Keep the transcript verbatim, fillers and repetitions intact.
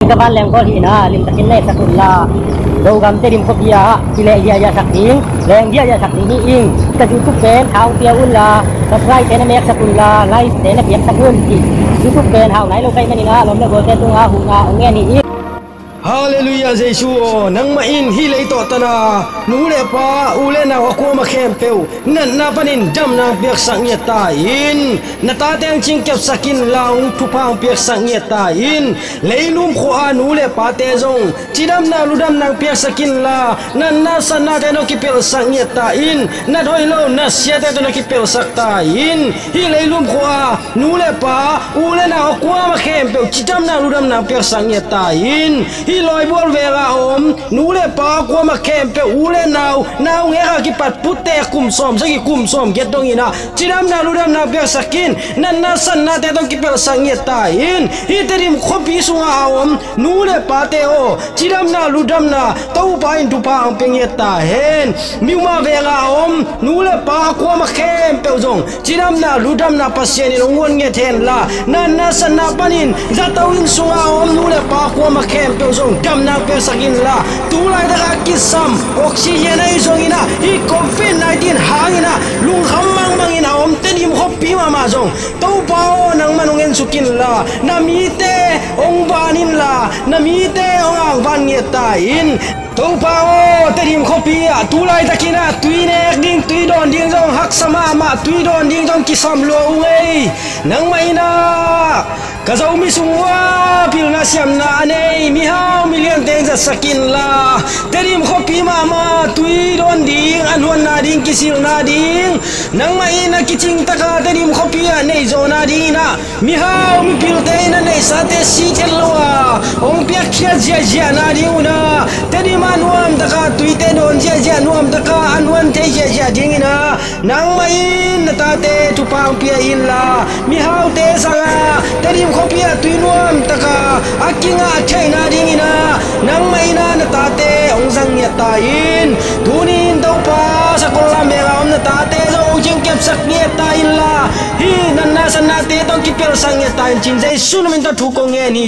Ka vanleng Kawl hi-in ah limtakin na etsak un la, Zogam Tedim khuapi ah kileh ziahziahsak ding, leng ziahziahsak ding hi ing. Ka YouTube pen thau pia un la, subscribe te na meksak un la, like te na piaksak un, ci. YouTube pen hau nai lo ka hih manin ah lawm le gualte tungah huhna hong ngen hi ing. Halleluiah, Jesu aw, nangmah in hih lei tawh tana nu le pa, u le nau a kuamah khempeuh natna panin damna piaksak ngiat ta in. Na tate hong cingkepsak in la, hong thupha hong piaksak ngiat ta in. Leilum khua-a nu le pate zong cidamna ludamna hong piaksak in la, natna satnate tawh kipelhsak ngiat ta in. Nat hoih lo nat siate tawh na kipelhsak ta in. Hih leilum khua-a nu le pa, u le nau a kuamah khempeuh cidamna ludamna hong piaksak ngiat ta in. Hih Lawibual veng a om nu le pa a kuamah khempeuh, u le nau, naungek a kipat putte kum sawmsagih kum sawmgiat dongin ah cidamna ludamna piaksak in. Natna satnate tawh kipelhsak ngiat ta in. Hih Tedim khuapi sungah a om nu le pate aw, cidamna ludamna Topa in thupha hong pia ngiat ta hen. Myanmar veng a om nu le pa a kuamah khempeuh zong cidamna ludamna Pasian in hong guan ngiat hen la, natna satna panin zato inn sungah a om nu le pa a kuamah khempeuh zong damna piaksak in la, tu laitak a kisam oxygen ahi zongin ah, hih covid nineteen hangin ah lungkham mangmangin a om Tedim khuapi mahmah zong Topa aw, nangman hong ensuk in la, na mite hong van in la, na mite hong angvan ngiat ta in. Topa aw, Tedim khuapi ah tu laitakin ah tui nek ding, tui dawn ding zong haksa mahmah, tui dawn ding zong kisam lua ung ei. Nangmah in ah ka Zomi sung uah pilna siamna a nei mihau miliante hong zatsak in la, Tedim khuapi mahmah tui dawn ding, an huanna ding, kisilna ding, nangmah in a kicing taka Tedim khuapi ah neih zawhna dingin ah mihau mipilte in a neihsate sih khen lo a hong piakkhiat ziahziahna ding un ah, Tedim ah nuamtaka tuite dawn ziahziah, nuamtaka an huan thei ziahziah dingin ah, nangmah in na tate thupha hong pia in la, mihaute sangah Tedim khuapi ah tui nuamtaka a kingah theihna dingin ah, nangmah in ah na tate hong zang ngiat ta in. Tuni in Topa, Sakollam veng a om na tate zong hong cingkepsak ngiat ta in la, hih natna satnate tawh kipelhsak ngiat ta in, ci-in Jesu min tawh thu kong ngen hi.